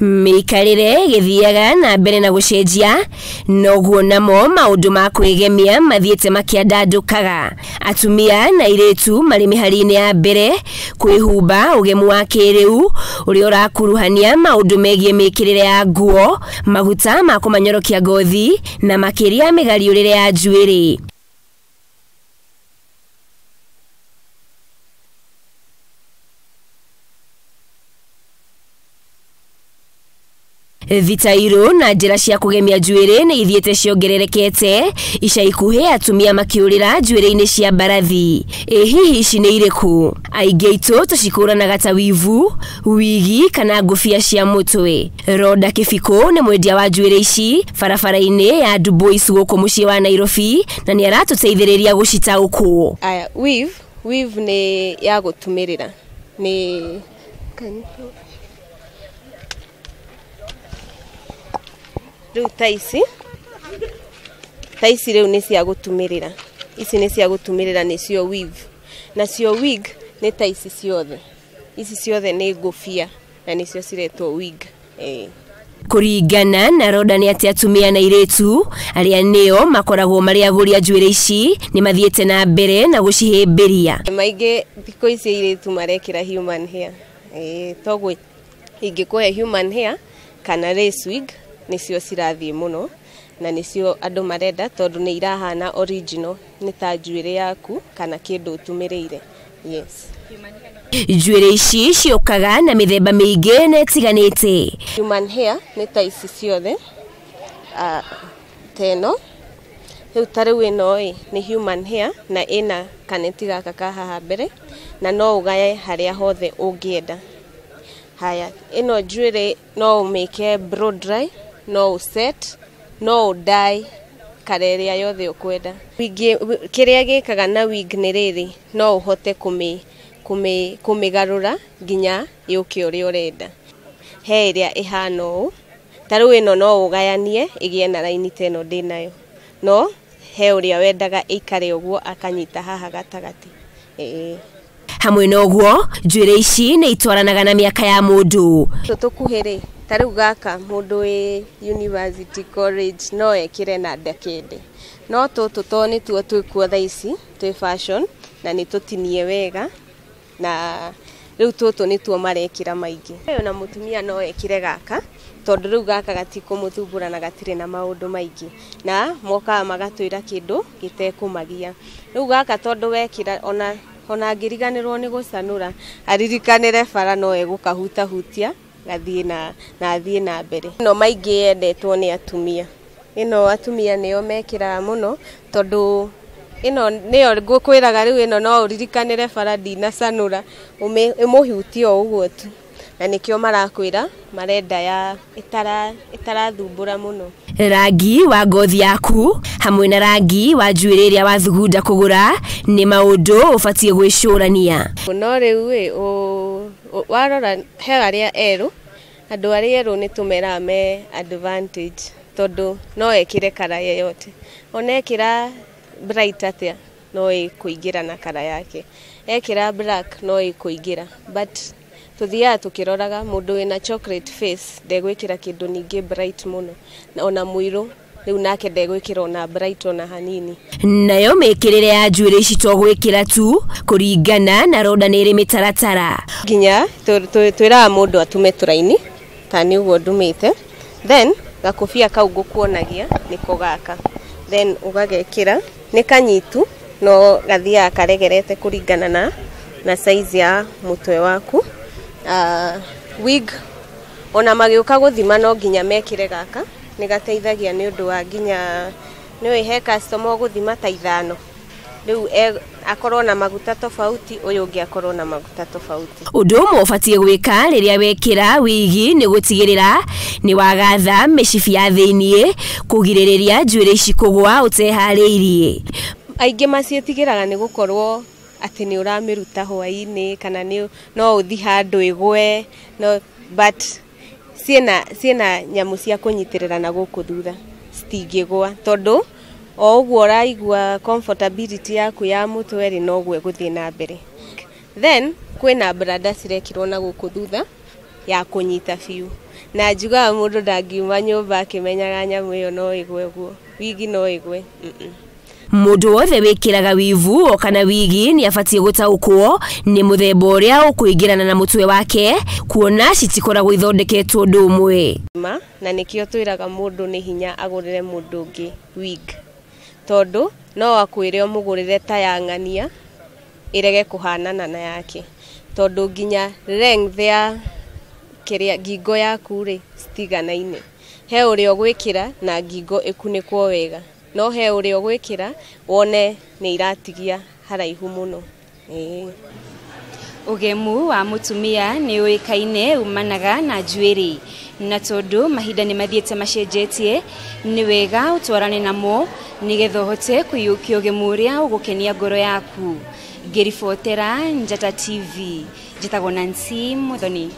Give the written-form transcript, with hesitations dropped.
Mĩikarĩre ĩgĩthiaga na mbere na gũcenjia, noguo namo maũndũ ma kwĩgemia mathiĩte makĩandandũkaga. Atumia na airĩtu marĩ mĩhari-inĩ ya mbere kwĩhumba ũgemu wa kĩrĩu ũrĩa ũrakuruhania maũndũ megiĩ mĩkĩrĩre ya nguo, maguta ma kũmanyorokia ngothi na makĩria mĩgariũrĩre ya njuĩrĩ. Thitairũ na njĩra cia kũgemia njuĩrĩ nĩ ithiĩte ciongererekete ica ikuhĩ atumia makĩũrĩra njuĩrĩ-inĩ cia mbarathi. Ĩ hihi ici nĩ irĩkũ? Aingĩ aitũ tũcikũranaga ta wivu, wigi kana ngũbia cia mũtwe. Roda Kĩbikũ nĩ mwendia wa njuĩrĩ ici barabara-inĩ ya Dubois gũkũ mũciĩ wa Nairobi na nĩ aratũteithĩrĩria gũcitaũkwo. Aya, weave, weave nĩ ya gũtumĩrĩra. Nĩ rĩu ta ici rĩu nĩ cia gũtumĩrĩra. Ici nĩ cia gũtumĩrĩra nĩcio weave. Nacio wig nĩ ta ici ciothe. Ici ciothe nĩ ngũbia na nĩcio ciretwo wig. Kũringana na Roda nĩ atĩ atumia na airĩtu arĩa nĩo makoragwo marĩ agũri a njuĩrĩ ici nĩ mathiĩte na mbere na gũcihĩmbĩria. Maingĩ thikũ ici airĩtu marekĩra human hair. Toguo ingĩkũhe human hair kana lace wig nĩcio cirathiĩ mũno na nĩcio andũ marenda tondũ nĩ irahana original, nĩ ta njuĩrĩ yaku kana kĩndũ ũtumĩrĩire. Yes. Njuĩrĩ ici ciũkaga na mĩthemba mĩingĩ na ĩtiganĩte. Human hair nĩ ta ici ciothe, ta ĩno. Rĩu ta rĩu ĩno ĩ nĩ human hair na ĩna kaneti gaka ka haha mbere na no ũgaye harĩa hothe ũngĩenda. Haya, ĩno njuĩrĩ no ũmĩke blow dry, no ũset, no ũdye kara ĩrĩa yothe ũkwenda. Kĩrĩa gĩkaga na wig nĩ rĩrĩ, no ũhote kũmĩgarũra nginya yũke ũrĩa ũrenda. He ĩrĩa ĩhana ũũ, ta rĩu ĩno no ũgayanie ĩgĩe na raini ta ĩno ndĩnayo, no he ũrĩa wendaga ĩikare ũguo akanyita haha gatagatĩ. Hamwe na ũguo, njuĩrĩ ici nĩ itwaranaga na mĩaka ya mũndũ. Tũtũ tũkuhĩ rĩ, ta rĩu gaka mũndũ wĩ university college no ekĩre na ndakende. No tũtũ to nĩtuo twĩkuo thaa ici, twĩ fashion na nĩ tũtinie wega na rĩu tũtũ nĩtuo marekĩra maingĩ. Ũyũ na mũtumia no ekĩre gaka tondũ rĩu gaka gatikũmũthumbũra na gatirĩ na maũndũ maingĩ na mokaga magatwĩra kĩndũ gĩtekũmagia. Rĩu gaka tondũ wekĩra ona angĩriganĩrwo nĩ gũcanũra aririkanĩre bara no egũkahutahutia gathiĩ na athiĩ na mbere. Ĩno maingĩ yendetwo nĩ atumia. Ĩno atumia nĩo mekĩraga mũno tondũ ĩno nĩyo ngũkwĩraga rĩu ĩno no ũririkanĩre bara ndinacanũra ĩmũhutie o ũguo tu na nĩkĩo marakwĩra marenda ya ĩtarathumbũra mũno. Rangi wa ngothi yaku hamwe na rangi wa njuĩrĩ ĩrĩa wathugunda kũgũra nĩ maũndũ ũbatiĩ gwĩcũrania. No rĩu ĩ, warora he arĩa erũ, andũ arĩa erũ nĩ tũmeraga me advantage tondũ no ekĩre kara yeyote. Ona ekĩra bright atĩa no ĩkũingĩra na kara yake, ekĩra black no ĩkũingĩra, but tũthiaga tũkĩroraga mũndũ wĩna chocolate face ndegwĩkĩra kĩndũ ningĩ bright mũno, na ona mũirũ rĩu nake ndegwĩkĩra ona bright ona hanini. Nayo mĩkĩrĩre ya njuĩrĩ ici to gwĩkĩra tu kũringana na Roda nĩ ĩrĩ mĩtaratara. Nginya twĩraga mũndũ atume tũraini ta nĩ ũguo ndumĩte, then gakũbia kau ngũkuonagia nĩko gaka, then ũgagekĩra nĩ kanyitu no gathiaga karegerete kũringana na size ya mũtwe waku. Wig ona magĩũka gũthima no nginya mekĩre gaka, nĩ gateithagia nĩ ũndũ wa nginya nĩ he customer ũgũthima ta 5 rĩu akorwo na maguta tofauti, ũyũ ũngĩ akorwo na maguta tofauti. Ũndũ ũmwe ũbatiĩ gwĩka rĩrĩa wekĩra wigi nĩ gũtigĩrĩra nĩ wagatha mĩcibi ya thĩiniĩ kũgirĩrĩria njuĩrĩ ici kũgũa ũteharĩirie. Aingĩ maciĩtigĩraga nĩ gũkorwo atĩ nĩ ũramĩruta hwaĩ-inĩ kana nĩ no ũthi handũ ĩgwe, no, but ciĩna nyamũ cia kũnyitĩrĩra na gũkũ thutha citingĩgũa tondũ o ũguo ũraigua comfortability yaku ya mũtwe rĩ noguo ĩgũthiĩ na mbere. Then kwĩna brada cirekĩrwo na gũkũ thutha ya kũnyita biũ. Na njugaga mũndũ ndangiuma nyũmba akĩmenyaga nyamũ ĩyo no ĩgwe ũguo, wigi no ĩgwe. Mũndũ wothe wĩkĩraga wivu o kana wigi nĩ abatiĩ gũtaũkwo nĩ mũthemba ũrĩa ũkũingĩrana na mũtwe wake, kuona citikoragwo ithondeketwo ũndũ ũmwe. Ma na nĩkĩo twĩraga mũndũ nĩ hinya agũrĩre mũndũ ũngĩ wig, tondũ no akwĩre ũmũgũrĩre ta ya ng'ania ĩrege kũhanana na yake, tondũ nginya length ya kĩrĩa ngingo yaku rĩ citiganaine. He ũrĩa ũgwĩkĩra na ngingo ĩkunĩkwo wega, no he ũrĩa ũgwĩkĩra wone nĩ iratigia haraihu mũno. Ĩĩ. Ũgemu wa mũtumia nĩ ũĩkaine umanaga na njuĩrĩ, na tondũ mahinda nĩ mathiĩte macenjetie, nĩ wega ũtwarane namo nĩgetha ũhote kũiyũkia ũgemu ũrĩa ũgũkenia ngoro yaku. Ngĩribotera Njata TV, njĩtagwo Nancy Muthoni.